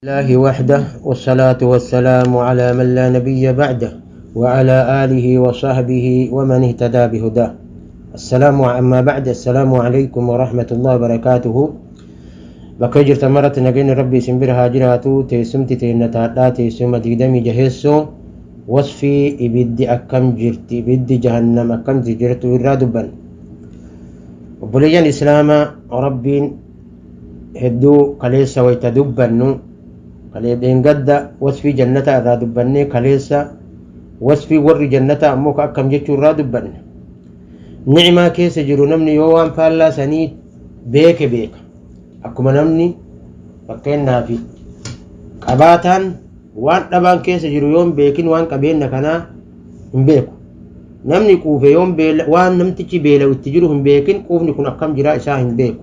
الله وحده، والصلاة والسلام على من لا نبي بعده، وعلى آله وصحبه ومن اهتدى بهداه. السلام أما بعد، السلام عليكم ورحمة الله وبركاته. Bakka jirtan maratti nageenyi Rabbi isin bira haa jiraatu. Teessumti teenna taadhaa teessuma 26 wasfii ibiddi akkam jirti, ibiddi jahannam akkamti jirtu irraa dubbanna. Obboleeyyan Islaamaa, Rabbiin hedduu kaleessa wayta dubbannu, kalee dheengadda wasfii jannataa irraa dubbannee, kaleessa wasfii warri jannataa ammoo ka akkam jechuu irraa dubbanne. Ni'imaa keessa jiru namni yoo waan faallaa sanii beeke beeka. Akkuma namni fakkeenyaaf qabaataan waan dhabaan keessa jiru yoon beekin waan qabeenya kanaa hin beeku. Namni quufe yoon waan namtichi beela'u itti jiru hin beekin, quufni kun akkam jiraa isaa hin beeku.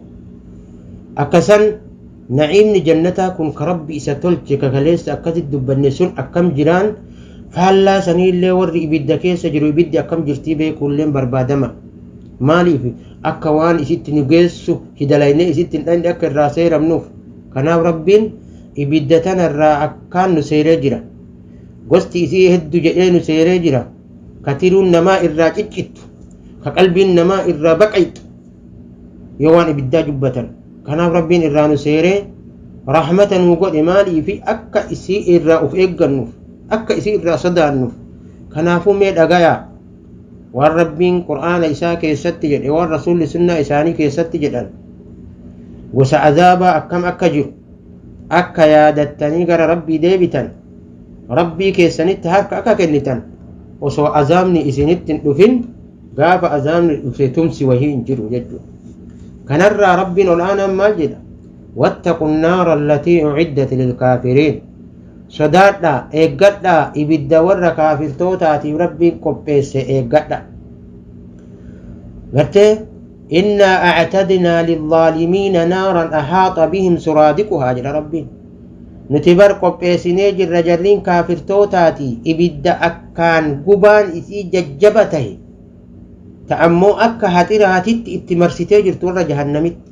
Akkasan na'iimni jannataa kun ka Rabbi isa tolche, ka kaleessa akkasitti dubbanne sun akkam jiraan, faallaa saniillee warri ibidda keessa jiru ibiddi akkam jirtii beekuulleen barbaadama. Maaliif? Akka waan isitti nu geessu hidalaynee isitti hin dhayne akka irraa seeramnuuf. Kanaaf Rabbiin ibidda tanarraa akkaan nu seeree jira. Gosti isii heddu jedhee nu seeree jira. Ka tiruun namaa irraa ciccittu, ka qalbiin namaa irraa baqayxu yoo waan ibiddaa dubbatan. Kanaaf Rabbiin irraa nu seeree rahmata nu godhe. Maaliifi? Akka isii irraa uf eeggannuuf, akka isii irraa sodaannuuf. Kanaafuu mee dhagayaa waan Rabbiin Qur'aana isaa keessatti jedhe, waan Rasuulli sunnaa isaanii keessatti jedhan, gosa azaabaa akkam akka jiru akka yaadattanii gara Rabbii deebitan, Rabbii keessanitti harka akka kennitan, osoo azaabni isinitti hin dhufin. Gaafa azaabni dhufe tumsi wahii hin jiru jechuudha. Kanarraa Rabbiin ol aanaan maal jedha? واتقوا النار التي أعدت للكافرين. Sodaadhaa, eeggadhaa, ibidda warra kaafirtootaatiif Rabbiin qopheesse eeggadha. Gartee إنا أعتدنا للظالمين نارا أحاط بهم سرادقها jedha Rabbiin. Nuti bar qopheessinee jirra jarriin kaafirtootaati ibidda akkaan gubaan isii jajjaba tahe, ta ammoo akka haxiraatitti itti marsitee jirtu warra jahannamitti.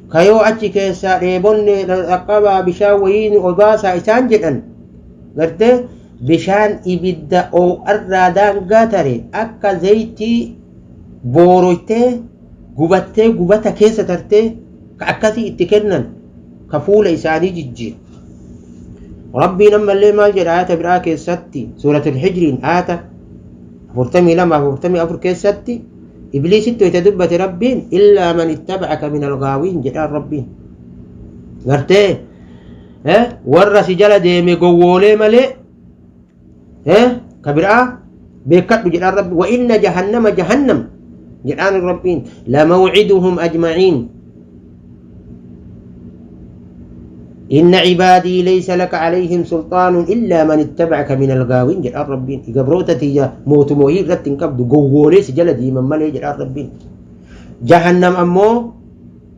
Kayoo achi keessaa dheebonne, dhaqqabaa, bishaan wayii nu obaasaa isaan jedhan, gartee bishaan ibidda oo'arraa daangaa tare akka zayitii booroytee gubattee gubata keessa tartee ka akkasii itti kennan, ka fuula isaanii jijjiiru. Rabbiin ammallee maal jedha ayata biraa keessatti? Suuratul Hijriin ayata 42, 44 keessatti Ibliisitti wayita dubbate Rabbiin, إلا من اتبعك من الغاوين jedhaan Rabbiin. Gartee warra si jala deeme gowwoolee malee ka biraa beekadhu jedhaan Rabbi. وإن جهنم, jahannam jedhaan Rabbiin, لموعدهم أجمعين إن عبادي ليس لك عليهم سلطان إلا من اتبعك من الغاوين jedhaan Rabbiin. Gabroota tiyya mootumooyii irratti hin qabdu gowwoolee si jala deeman malee jedhaan Rabbiin. Jahannam ammoo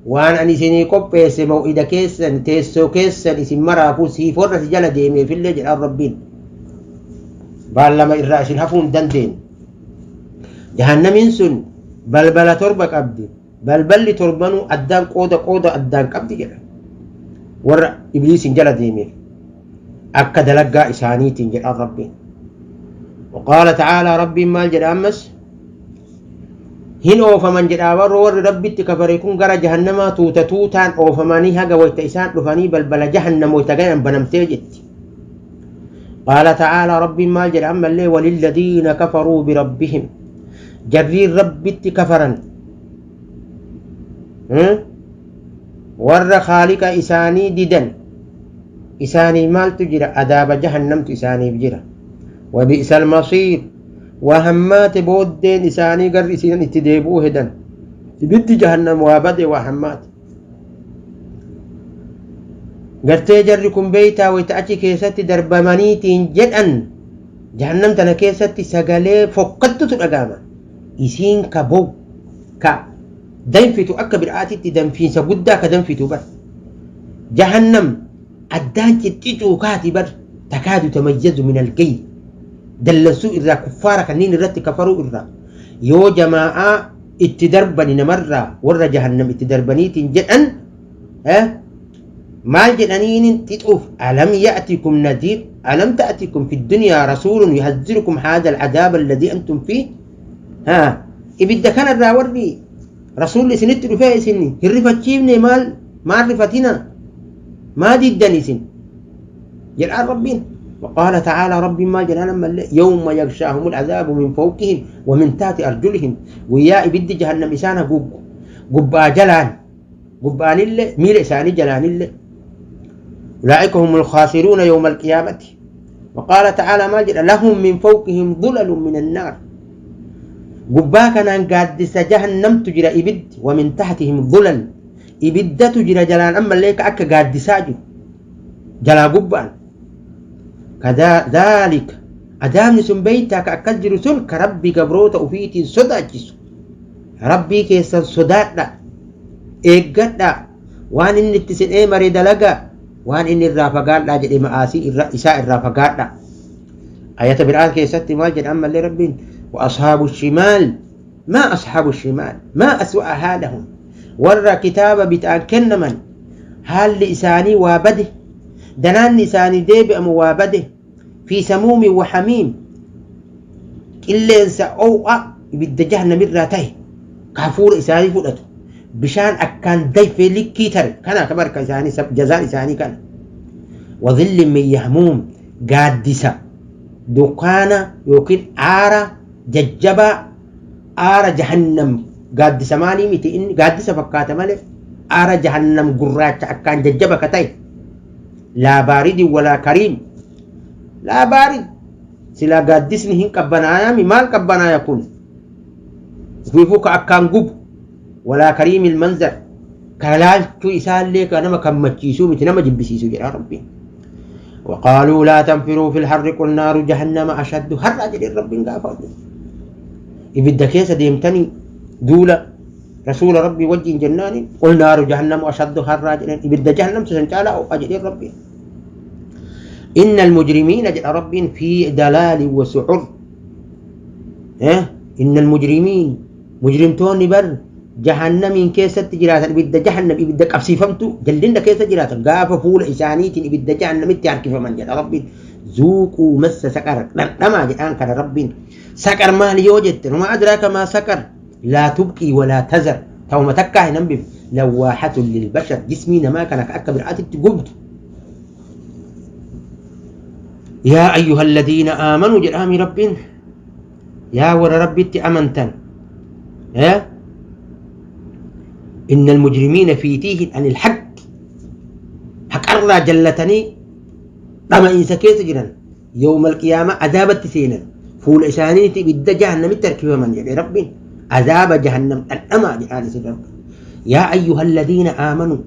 waan ani isinii qopheesse, maw'ida keessan, teessoo keessan isin maraafuu, siif warra si jala deemeefillee jedhaan Rabbiin. Baallama irraa isin hafuu hin dandeenye. Jahannamiin sun balbala torba qabdi. Balballi torbanuu addaan qooda qooda addaan qabdi jedha. Warra Ibliisin jala deemeef akka dalaggaa isaaniitiin jedhaan Rabbiin. وقال تعالى, Rabbiin maal jedha ammas? Hin oofaman jedha warri Rabbitti kafare kun gara jahannamaa tuuta tuutaan oofamanii, haga wayta isaan dhufanii balbala jahannam wayta gayan banamtee jetti. قال تعالى, Rabbiin maal jedha ammallee? وللذين كفروا بربهم, jarriin Rabbitti kafaran, warra Khaaliqa isaanii didan, isaanii maaltu jira? Adaaba jahannamtu isaaniif jira. وبئس المصير, waa hammaate booddeen isaanii, garri isiin itti deebi'uu hedan ibiddi jahannam waa bade, waa hammaate. Gartee jarri kun beeytaa wayta achi keessatti darbamaniitiin jedhan, jahannam tana keessatti sagalee fokkattutu dhaga'ama. Isiin ka bow ka danfitu, akka biraatitti danfiinsa guddaa ka danfitu bar. Jahannam addaan ciccicuu kaati bar. تكاد تميز من الغيظ, dallansuu irraa, kuffaara kanneen irratti kafaruu irraa, yoo jamaa'aa itti darbani namarraa warra jahannam itti darbaniitiin jedhan. Maal jedhaniin xixuuf? ألم يأتكم نذير؟ ألم تأتكم في الدنيا رسول يحذركم هذا العذاب الذي أنتم فيه؟ Haa, ibidda kanarraa warri rasuulli isinitti dhufee isin hin rifachiifne? Maal maal rifatina? Maa diddan isin? Jedhaan Rabbiin. وقال تعالى, ربي ما جنانا يوم يغشاهم العذاب من فوقهم ومن تحت أرجلهم. Guyyaa ibiddi jahannam isaan haguugu, gubbaa jalaan, gubbaanillee miila isaanii jalaanillee. أولئك هم الخاسرون يوم القيامة. وقال تعالى, ما جل لهم من فوقهم ظلل من النار. Gubbaa kanaan gaaddisa jahannamtu jira, ibiddi. ومن تحتهم ظلل, ibiddatu jira jalaan ammallee ka akka gaaddisaa jiru jalaa gubbaan. كذلك adaabni sun beeytaa ka akkas jiru sun ka Rabbi gabroota ufiitiin sodaachisu. Rabbii keessan sodaadha, eeggadha, waan inni itti isin eemare dalagaa, waan inni irraa fagaadhaa jedhe, ma'aasii isaa irraa fagaadha. Ayata biraa keessatti maal jedha ammallee Rabbiin? وأصحاب الشمال ما أصحاب الشمال، ما أسوأ حالهم. Warra kitaaba bitaan kennaman haalli isaanii waa bade, danaanni isaanii deebi'amu waa bade. في سموم وحميم, qilleensa oow'a ibidda jahannamirraa tahe ka hafuura isaanii fudhatu, bishaan akkaan dayfee likkii tare kana ka barka isaanii, jazaan isaanii kana. وظل من يحموم, gaaddisa dukkaana yookiin aara jajjabaa, aara jahannam. Gaaddisa maalii miti, inni gaaddisa fakkaata malee aara jahannam gurraacha akkaan jajjaba ka ta'e. لا بارد ولا كريم. لا بارد, silaa gaaddisni hin qabbanaayami, maal qabbanaaya kun? Ufiifuu ka akkaan gubu. ولا كريم المنظر, ka laalchuu isaallee ka nama gammachiisuu miti, nama jibbisiisu jedha Rabbiin. وقالوا لا تنفروا في الحر قل نار جهنم أشد حرا jedhe Rabbiin. Gaafa ibidda keessa deemtanii duula rasuula Rabbii wajjin jennaani, قل نار جهنم أشد حرا jedhan, ibidda jahannam san caalaa ho'a jedheen Rabbiin. إن المجرمين jedha Rabbiin في ضلال وسعر. إن المجرمين, mujrimtoonni bar jahannamiin keessatti jiraatan, ibidda jahannam, ibidda qabsiifamtu jallinna keessa jiraatan, gaafa fuula isaaniitiin ibidda jahannamitti harkifaman jedha Rabbiin. ذوقوا مس سقر, dhandhamaa jedhaan kana Rabbiin. Saqar maali yoo jette, وما أدراك ما سقر، لا تبقي ولا تذر, ta'uma takkaa hin hambif. لواحة للبشر, jismii namaa kana akka biraatitti gubdu. يا أيها الذين آمنوا jedhaami Rabbiin, yaa warra Rabbitti amantan. إن المجرمين في تيه عن الحق, haqarraa jallatanii dhama'iinsa keessa jiran, يوم القيامة azaabatti seenan, fuula isaaniitti ibidda jahannamitti harkifaman jedhe Rabbiin. Azaaba jahannam dhandhamaa jedhaan isin Rabbi. يا أيها الذين آمنوا,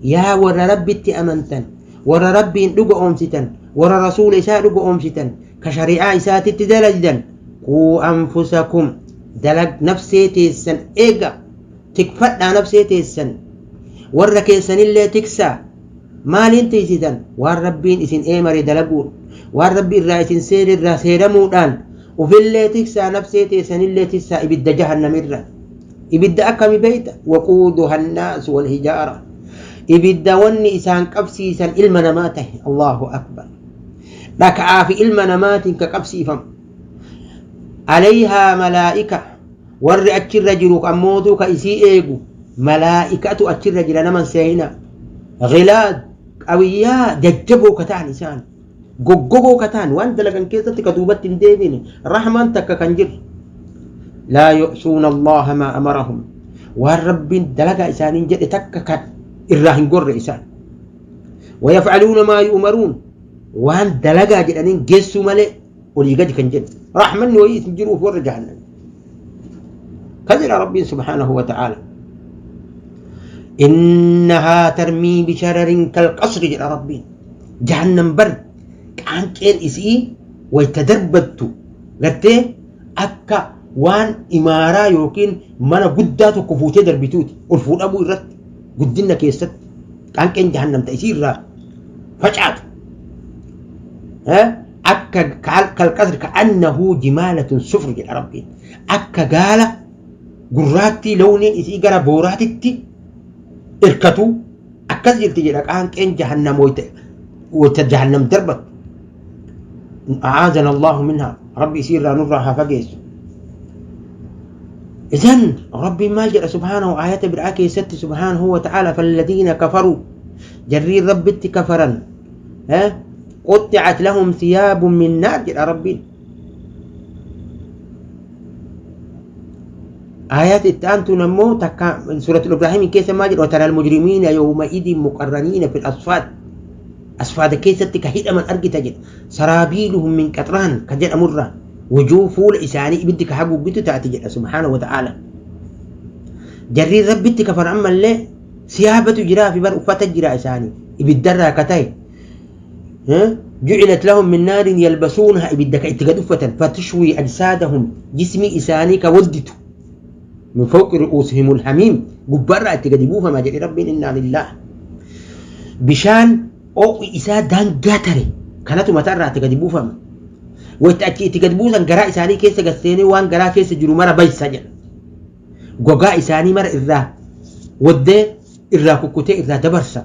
yaa warra Rabbitti amantan, warra Rabbiin dhuga oomsitan, warra rasuula isaa dhuga oomsitan, ka shari'aa isaatitti dalagdan, قوا أنفسكم, dalag nafsee teessan eega, tikfadhaa nafsee teessan, warra keessanillee tiksaa. Maaliin tiisitan? Waan Rabbiin isin eemare dalaguun, waan Rabbi irraa isin seere irraa seeramuudhaan ufillee tiksaa, nafsee teessanillee tiksaa ibidda jahannamirra. Ibidda akkami beeyta? وقودها الناس والحجارة, ibidda wanni isaan qabsiisan ilma namaa tahe. الله أكبر. Dhaka'aa fi ilma namaatiin ka qabsiifamu. عليها ملائكة, warri achirra jiru ammootu ka isii eegu malaa'ikatu achirra jira, naman seeyina. غلاظ, qawiyyaa jajjaboo ka ta'an, isaan goggogoo ka ta'an, waan dalagan keessatti ka duubatti hin deebine, rahmaan takka kan jirru. لا يعصون الله ما أمرهم, waan Rabbiin dalagaa isaaniin jedhe takka kan irraa hin gorre isaan. ويفعلون ما يؤمرون, waan dalagaa jedhaniin geessuu malee olii gadi kan jedhu rahmanni wayii isin jiruuf warra jahannam kan jedha Rabbiin سبحانه وتعالى. إنها ترمي بشرر كالقصر jedha Rabbiin. Jahannam bar qaanqeen isii wayta darbattu gartee akka waan imaaraa yookiin mana guddaa tokko fuutee darbituuti ol fuudhamuu irratti, guddina keessatti qaanqeen jahannam ta isii irraa facaatu akka كالقصر كأنه جمالة صفر jedha Rabbiin. Akka gaala gurraattii lawniin isii gara booraatitti irkatu. Akkas jirti jedha qaanqeen jahannam wayta jahannam darbattu. A'aazana Allahu minha. Rabbi isiirraa nurraa haa fageessu. إذن ربي ما جرى سبحانه آيات برآكي ست سبحانه وتعالى فالذين كفروا جري ربي كفرا ها قطعت لهم ثياب من نار جرى ربي. آيات التانتو نمو سورة الإبراهيم كيس ما جرى وترى المجرمين يومئذ مقرنين في الأصفاد. أصفاد كيس كهيد من أرجي تجد سرابيلهم من قطران كجد أمرة وجوه فول إساني بدك حقه بيتو تأتي سبحانه وتعالى. جري ربك كفر أما اللي سيابة جرا في بر أفات جرا إساني إبدرها كتاي جعلت لهم من نار يلبسونها إبدك إتقدفة فتشوي أجسادهم جسمي إساني كودته من فوق رؤوسهم الحميم جبرة إتقدبوها ما جري ربي إنا لله بشان أو إسا دان جاتري كانت مترة إتقدبوها وتأتي تجدبوزن جراء إساني كيس جسيني وان جراء كيس جرو مرة بيس سجل جوجا إساني مرة إذا وده إذا كوكتة إذا دبرسة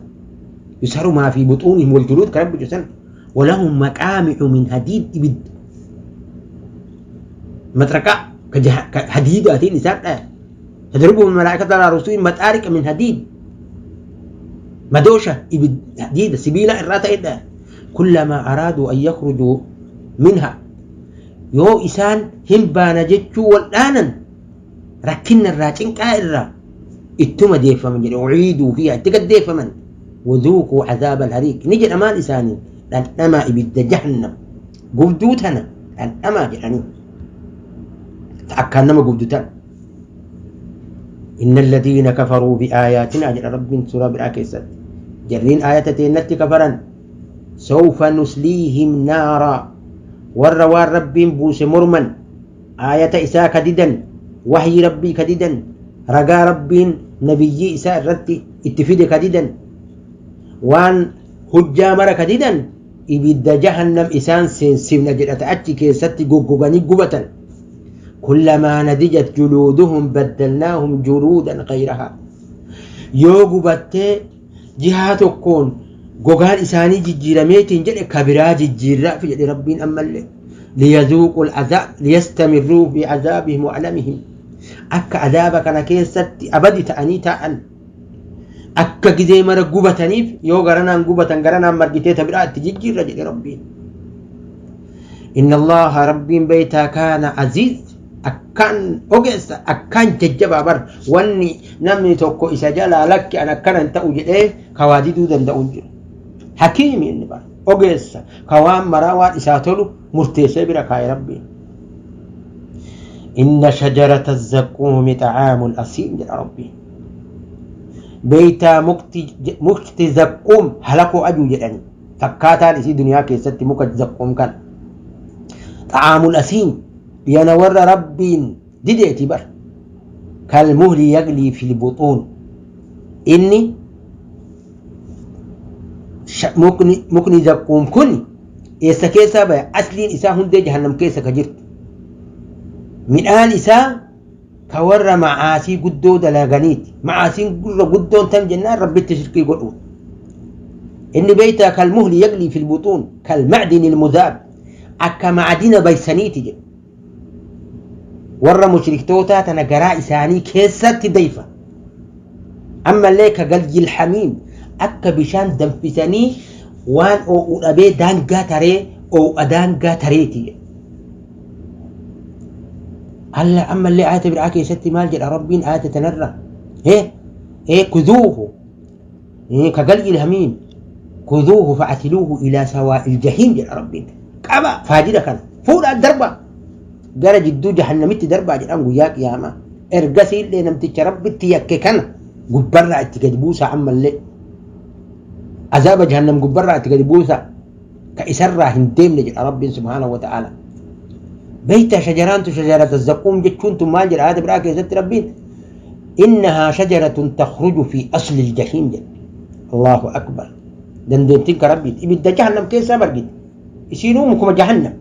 يسهروا ما في بطونهم والجلود كلام بجسن ولهم مقامع من حديد إبد متركة كحديد أتين إسان تضربهم الملائكة على رؤوسهم متارك من حديد مدوشة إبد حديد سبيلة الراتة إذا كلما أرادوا أن يخرجوا منها يو إسان هم بانا جتشو والآنا ركنا الراجين كائرة اتما ديفا من جري أعيدوا فيها اتقد ديفا من وذوقوا عذاب الحريق. نجي أمان إساني لأن أما إبد جهنم قبدوتنا لأن أما جهنم تأكلنا ما قبدوتنا. إن الذين كفروا بآياتنا جل رب سورة بالآكيسات جرين آياتتين نتي كفرا سوف نسليهم نارا warra waan rabbiin buuse morman aayata isaa kadidan wahyi rabbii kadidan ragaa rabbiin nabiyyii isaa irratti itti fide kadidan waan hujjaa mara kadidan ibidda jahannam isaan seensifna jedhata achi keessatti goggoganii gubatan. Kullamaa nadijat juluuduhum baddalnaahum juluudan ghayrahaa. Yoo gubattee jihaa tokkoon gogaan isaanii jijjiirameetiin jedhe kabiraa jijjiirraa fi jedhe rabbiin ammallee liyazuuqul azaab liyastamirruu fi azaabihim wa alamihim akka azaaba kana keessatti abadi ta'anii taa'an akka gizee mara gubataniif yoo garanaan gubatan garanaan margitee tabiraa itti jijjiirra jedhe rabbiin. Inna Allaha rabbiin beeytaa kaana aziiz akkaan ogeessa akkaan jajjabaa bar wanni namni tokko isa jalaa lakki an akkana hin ta'u jedhee kawaadiduu danda'u hin jiru. حكيم إني بار أجلس كوام مراوات إساتلو مرتسي بركاي ربي. إن شجرة الزقوم طعام الأثيم يا ربي. بيتا مكت زقوم هلكوا أجو جدني فكاتا لسي دنيا كيست مكت زقوم كان طعام الأثيم ينور ربي ديديتي بر كالمهل يغلي في البطون. إني mukni zakkuum kun eessa keessaa baya asliin isaa hundee jahannam keessa ka jirtu midhaan isaa ka warra macaasii guddoo dalaganiiti. Macaasiin gurra guddoon tam jennaan rabbitti shirkii godhu. Inni beeytaa kalmuhli yaglii fi lbuxuun kalmacdini lmuzaab akka macdina baysaniiti jedhu warra mushriktootaa tana garaa isaanii keessatti dayfa. Ammallee ka galji lxamiim akka bishaan danfisanii waan oo'u dhabee daangaa taree oo'a daangaa tareeti. Alla ammallee aayata biraa keessatti maal jedha rabbiin aayata tanarra kuduuhu ka galji lhamiim kuduuhu fa'atiluuhu ilaa sawaa'il jahiim jedha rabbiin. Qaba faajira kana fuudhaa darba gara jidduu jahannamitti darbaa jedhan guyyaa qiyaamaa. Ergasiillee namticha rabbitti yakke kana gubbarraa itti gadi buusaa ammallee عذاب جهنم جبرة تجدبوسا كإسرة هندم لجل رب سبحانه وتعالى. بيت شجران شجرة الزقوم جتشون تماجر هذا براك يا ست ربين إنها شجرة تخرج في أصل الجحيم جل. الله أكبر دندنتين كربي إبدا جهنم كيسا برجد يسينو مكما جهنم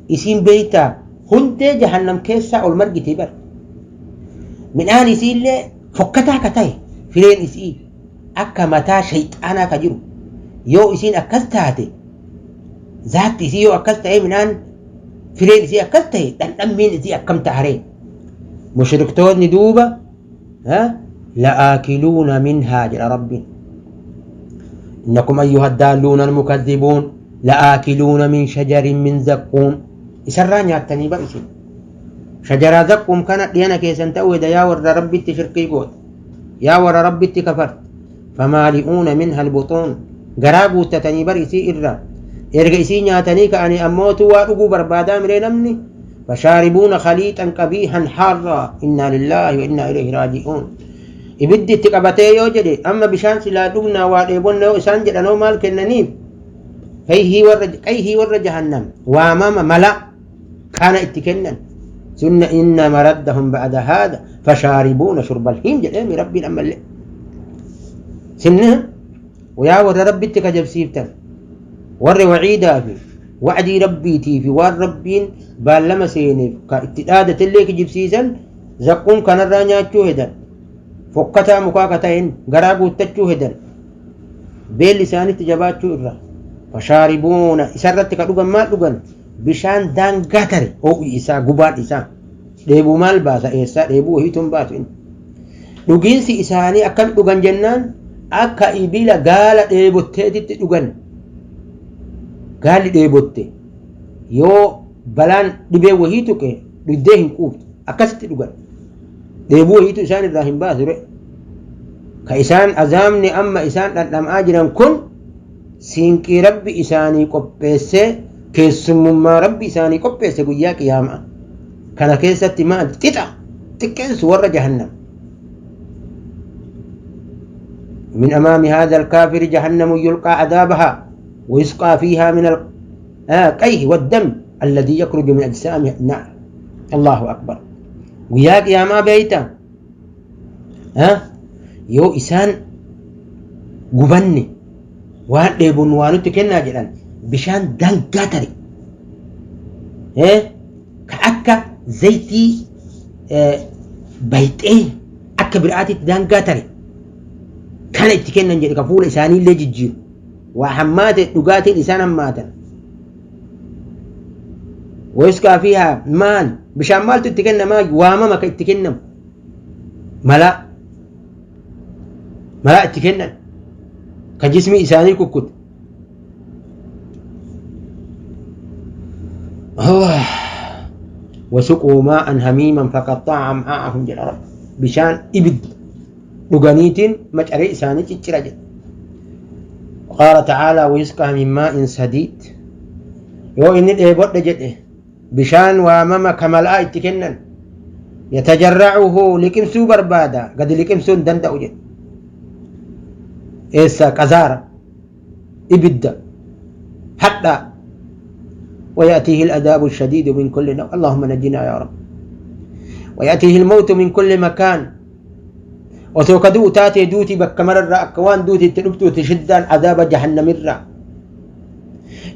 يسين بيتا هندي جهنم كيسا أو المرجد يبر من آن يسين لي فكتها كتاي فلين يسين Akka mataa shayxaanaa ka jiru yoo isiin akkas taate, zaatti isii yoo akkas ta'e, midhaan fireen isii akkas ta'e, dhandhammiin isii akkam ta'aree? Mushriktoonni duuba la'aakiluuna minhaa jedha Rabbiin. Innakum ayyuha daalluuna almukadhibuun la'aakiluuna min shajarin min zakkuum. Isarraa nyaattanii bar isin shajaraa zakkuum kana dhiyana keessan ta'uu eda. Yaa warra Rabbitti shirkii goote, yaa warra Rabbitti kafarte, famaali'uuna minha albuxuun, garaa guuttatanii bar isii irraa. Erga isii nyaatanii ka'anii ammootu waa dhuguu barbaadaa miree namni? Fashaaribuuna khaliixan qabiihan haarraa. Innaa lillaahi wa innaa ilayhi raaji'uun. Ibiddi itti qabatee yoo jedhe, amma bishaan silaa dhugnaa waa dheebonna yoo isaan jedhanoo, maal kennaniif? Qayhii warra, qayhii warra jahannam waamama mala kana itti kennan. Sunna inna maraddahum ba'da haadha fashaaribuuna shurbal hiim jedheemi Rabbiin. Ammallee sinna yaa warra Rabbitti kajabsiiftan, warri waciidaa fi wacdii Rabbiitii fi waan Rabbiin baallama seeneef ka itti dhaadatillee kijibsiisan, zaqquun kanarraa nyaachuu hedan, fokkataa mukaa ka ta'een garaa guuttachuu hedan, beelli isaanitti jabaachuu irra. Fashaaribuuna, isarratti ka dhugan maal dhugan? Bishaan daangaa tare, ho'i isaa, gubaan isaa dheebuu maal baasa? Eessaa dheebuu wahiituun baasu inni. Dhugiinsi isaanii akkam dhugan jennaan, akka ibila gaala dheebotteetitti dhugan. Gaalli dheebotte yoo balaan dhibee wahii tuqe dhugdee hin quuftu, akkasitti dhugan. Dheebuu wahiitu isaan irraa hin baasu re. Ka isaan azaabni amma isaan dhandham'aa jiran kun siinqii Rabbi isaanii qopheessee, keessummummaa Rabbi isaanii qopheesse guyyaa qiyaamaa kana keessatti maal xixa xiqqeensu warra jahannam. من أمام هذا الكافر جهنم يلقى عذابها ويسقى فيها من القيح والدم الذي يخرج من أجسامه النار. الله أكبر. Guyyaa qiyaamaa beeyta yoo isaan gubanne, waan dheebun waa nutti kennaa jedhan, bishaan daangaa tare ka akka zayitii bayxee akka biraatitti daangaa tare kana itti kennan jedhe, ka fuula isaaniillee jijjiiru. Waa hammaate dhugaatiin isaan hammaatan. ويسقى فيها maal? Bishaan maaltu itti kennamaa? Waamama ka itti kennamu malaa, malaa itti kennan ka jismi isaanii kukkute. الله. وسقوا ماء حميما فقطع أمعاءهم jedha Rabbi. Bishaan ibidda dhuganiitiin macaree isaanii ciccira jedha. قال تعالى ويسقى من ماء صديد. Yoo inni dheebodhe jedhe, bishaan waamama kamal'aa itti kennan. يتجرعه, liqimsuu barbaada, gadi liqimsuu hin danda'u jedhe. Eessa qazaara ibidda hadhaa. ويأتيه العذاب الشديد من كل نوع. اللهم نجنا يا رب. ويأتيه الموت من كل مكان. Osoo ka du'u taatee, duuti bakka mararraa akka waan duuti itti dhuftuuti, shiddaan azaaba jahannamirraa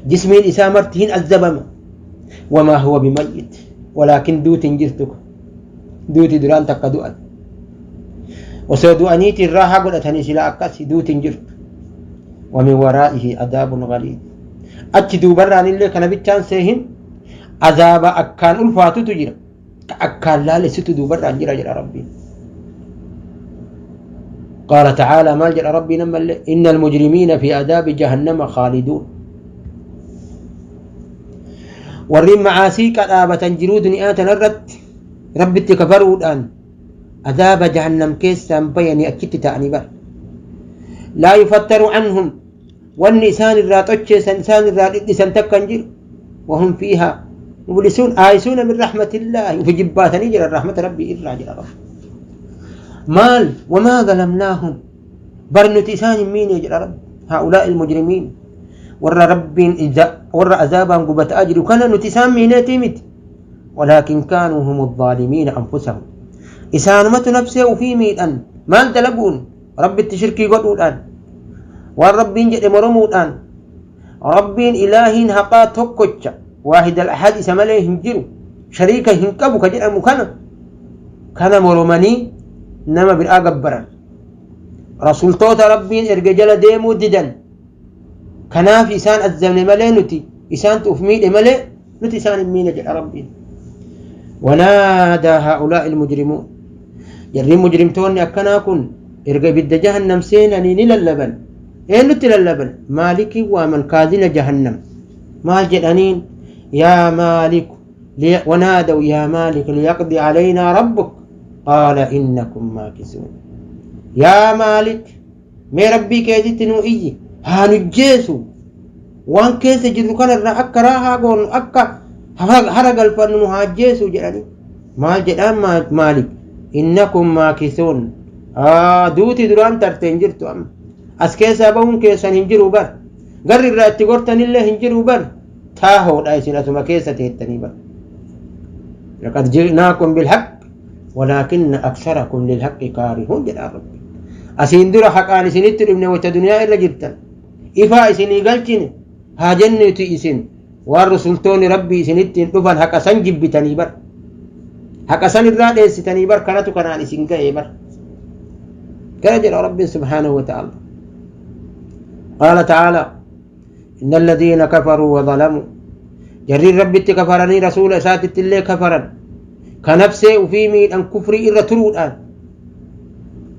jismiin isaa marti hin azabama. وما هو بميت ولكن duuti hin jirtu. Duuti duraan takka du'an, osoo du'aniitiin raahaa godhatanii sila akkasi, duuti hin jirtu. ومن ورائه عذاب غليظ. Achi duubarraan illee kana bichaan seehin, azaaba akkaan ulfaatutu jira, ka akkaan laalessitu duubarraan jira jedha Rabbiin. قال تعالى maal jedha Rabbiin ammallee? إن المجرمين في عذاب جهنم خالدون. Warri macaasii qadhaabatan jiruu duniyaa tanarratti Rabbitti kafaruudhaan azaaba jahannam keessaan bayanii achitti ta'anii bara. لا يفتر عنهم, wanni isaan irraa xocheessan, isaan irraa dhidhisan takka hin jiru. وهم فيها مبلسون آيسون من رحمة الله. Ufi jibbaatanii jiran rahmata Rabbii irraa jira. Rabbi maal? وما ظلمناهم, bar nuti isaan hin miine jedha Rabbi. هؤلاء المجرمين, warra Rabbiin warra azaabaan gubataa jiru kana, nuti isaan miineetii miti. ولكن كانوا هم الظالمين أنفسهم. Isaanumatu nafsee ufii miidhan. Maal dalaguun? Rabbitti shirkii godhuudhaan, waan Rabbiin jedhe moromuudhaan, Rabbiin ilaahiin haqaa tokkocha, واحد الأحد, isa malee hin jiru, shariika hin qabu ka jedhamu kana moromanii nama biraa gabbaran. Rasuultoota Rabbiin erga jala deemuu didan. Kanaaf isaan azzabne malee nuti isaantu uf miidhe malee nuti isaan hin miine jedha Rabbiin. Wanaadaa haa'ulaa'i ilmujrimuun. Jarri mujrimtoonni akkanaa kun erga ibidda jahannam seenanii ni lallaban. Eenyutti lallaban? Maalikii waaman kaazina jahannam. Maal jedhaniin? Yaa Maaliku wanaadaw yaa Maalik liyaqdi calaynaa rabbuk qaala innakum maakisuun. Yaa Maalik mee Rabbii keetitti nuu iyyi haa nujjeesu waan keessa jirru kanarraa akka raahaa goonu akka hara galfannu nu haa ajjeesu jedhanii. Maal jedhaan Maalik? Innakum maakisuun. Duuti duraan tarte hin jirtu amma. As keessaa bahuun keessan hin jiru bar. Garri irraa itti gortanillee hin jiru bar. Taahoodha isin asuma keessa teettanii bar. Laqad ji'naakum bilhaq walaakinna aksarakum lilhaqqi kaarihuun jedha Rabbi. Asiin dura haqaan isinitti dhufne wayta duniyaa irra jirtan. Ifaa isinii galchine haa jennuuti isin waan rusultoonni Rabbii isinittiin dhufan haqa san jibbitanii bar. Haqa san irraa dheessitanii bar kanatu kanaan isin ga'ee bar. Kana jedha Rabbiin subhaanahu wa ta'ala. Qaala ta'ala inna alladhiina kafaruu wa zalamuu jarriin Rabbitti kafaranii rasuula isaatitti illee kafaran ka nafsee ufii miidhan kufrii irra turuudhaan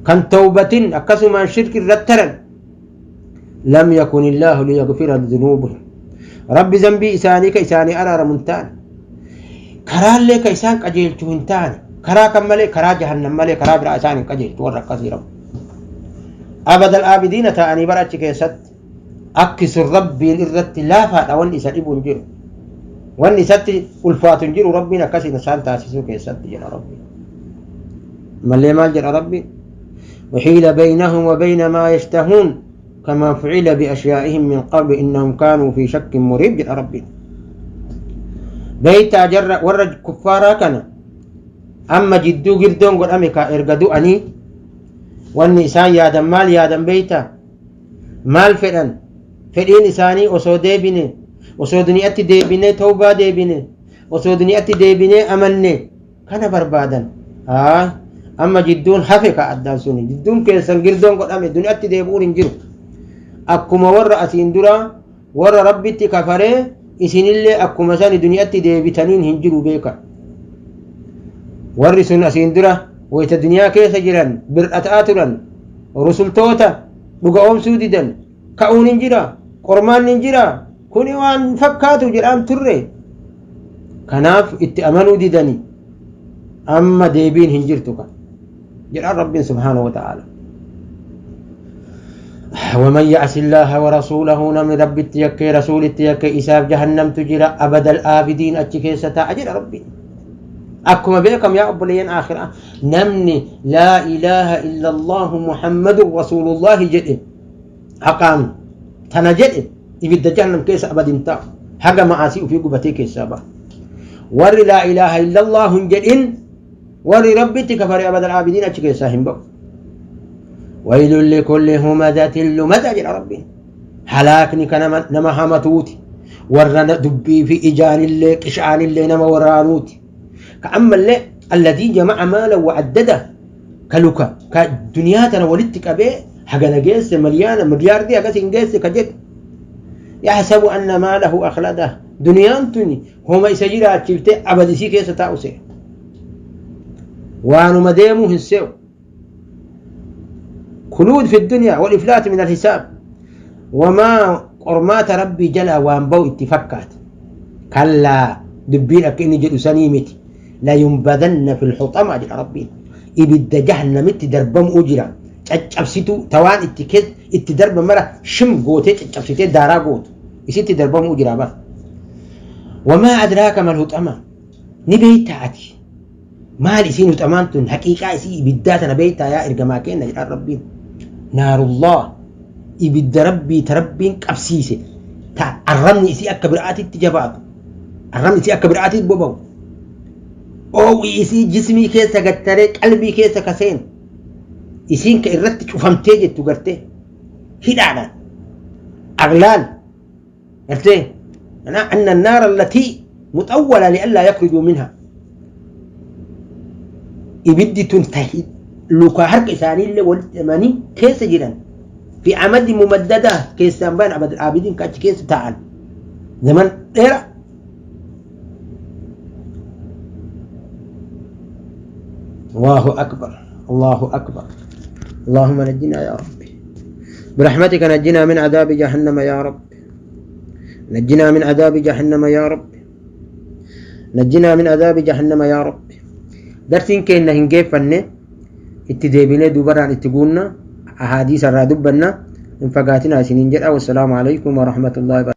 kan tawbatin akkasumaan shirki irra taran lam yakun illaahu liyaghfira dhunuubahum Rabbi zambii isaanii ka isaanii araaramu hin taane karaallee ka isaan qajeelchu hin taane karaa kan malee karaa jahannam malee karaa biraa isaan hin qajeelchu warra akkasii Rabbi abadal aabidiina ta'anii bara achi keessatti akki sun Rabbiin irratti laafaadha wanni isa dhibu hin jiru wanni isatti ulfaatu hin jiru Rabbiin akkasiin isaan taasisuu keessatti jedha Rabbiin malee maal jedha Rabbiin وحيل بينهم وبين ما يشتهون كما فعل بأشيائهم من قبل إنهم كانوا في شك مريب jedha Rabbiin. Beeytaa jarra warra kuffaaraa kana amma jidduu girdoon godhame ka erga du'anii wanni isaan yaadan maal yaadan beeytaa? Maal fedhan? Fedhiin isaanii osoo deebine osoo duniyaatti deebine tawbaa deebine osoo duniyaatti deebinee amanne kana barbaadan. Haa amma jidduun hafe ka addaan suni jidduun keessan girdoon godhame duniyaatti deebi'uun hin jiru. Akkuma warra asiin dura warra Rabbitti kafaree isinillee akkuma sani duniyaatti deebitaniin hin jiru beeka. Warri sun asiin dura wayita duniyaa keessa jiran bir'ataa turan rusultoota dhuga oomsuu didan ka'uun hin jira qormaanni hin jira kuni waan fakkaatu jedhaan turre kanaaf itti amanuu didani amma deebiin hin jirtu kan jedhaan Rabbiin subhaanahu wa ta'ala. ومن يعص الله ورسوله نمن ربي يكي رسول يكي إساف جهنم تجرى أبد الآبدين أتشكي ستأجر ربي أكما بكم يا أبليين آخرة نمني لا إله إلا الله محمد رسول الله جئ حقام تنجئ إبد جهنم كيس أبد انت حق معاصي في قبتي كيس أبا ور لا إله إلا الله جئ ور ربي تكفر أبد الآبدين أتشكي ساهم بو ويل لكل همزة لمزة جل ربي هلاكني كان نما همتوتي ور دبي في إجان اللي قشعان اللي نما ورانوتي كأما اللي الذي جمع مالا وعدده كلوكا كدنياتنا ولدتك أبي حاجة نجيس مليانة مليار دي أجاس إنجاز كجد يحسب أن ماله أخلده دنيانتني هما يسجل أتشفت أبدي سي كيس تاوسي وانو مديمو هنسيو خلود في الدنيا والإفلات من الحساب وما قرمات ربي جلا وانبو اتفكات كلا دبين أكيني جدو سنيمتي لا ينبذن في الحطمة جل ربي إبد جهنم دربم أجرا caccabsitu tawaan itti itti darba mara shim gootee caccabsitee daaraa gootu isitti darbamuu jira bar wamaa adraaka mal huxama ni beeytaa ati maal isiin huxamaan tun haqiiqaa isii ibiddaa tana beeytaa yaa ergamaa kenna jedhaan Rabbiin naarullah ibidda Rabbii ta Rabbiin qabsiise ta arrabni isii akka biraatitti jabaatu arrabni isii akka biraatitti boba'u oowwi isii jismii keessa gattaree qalbii keessa kaseen isiin ka irratti cufamtee jettu gartee hidhaadhaan aglaal gartee anna annaara allatii muxawwala li'allaa yakhrujuu minha ibiddi tun ta Lukaa harka isaaniillee walitti hidhamanii keessa jiran. Fi amadi mumaddadaa keessaan bayan abad aabidiin ka achi keessa taa'an. Zaman dheeraa. Allahu akbar. Allahu akbar. اللهم نجنا يا ربي برحمتك، نجنا من عذاب جهنم يا رب، نجنا من عذاب جهنم يا رب، نجنا من عذاب جهنم يا رب. Darsiin keenya hin geeffanne, itti deebinee dubaraan itti guunna, ahaadiisa irraa dubbanna. Hin fagaatina isiniin jedha. Wassalaamu alaikum warahmatullahi.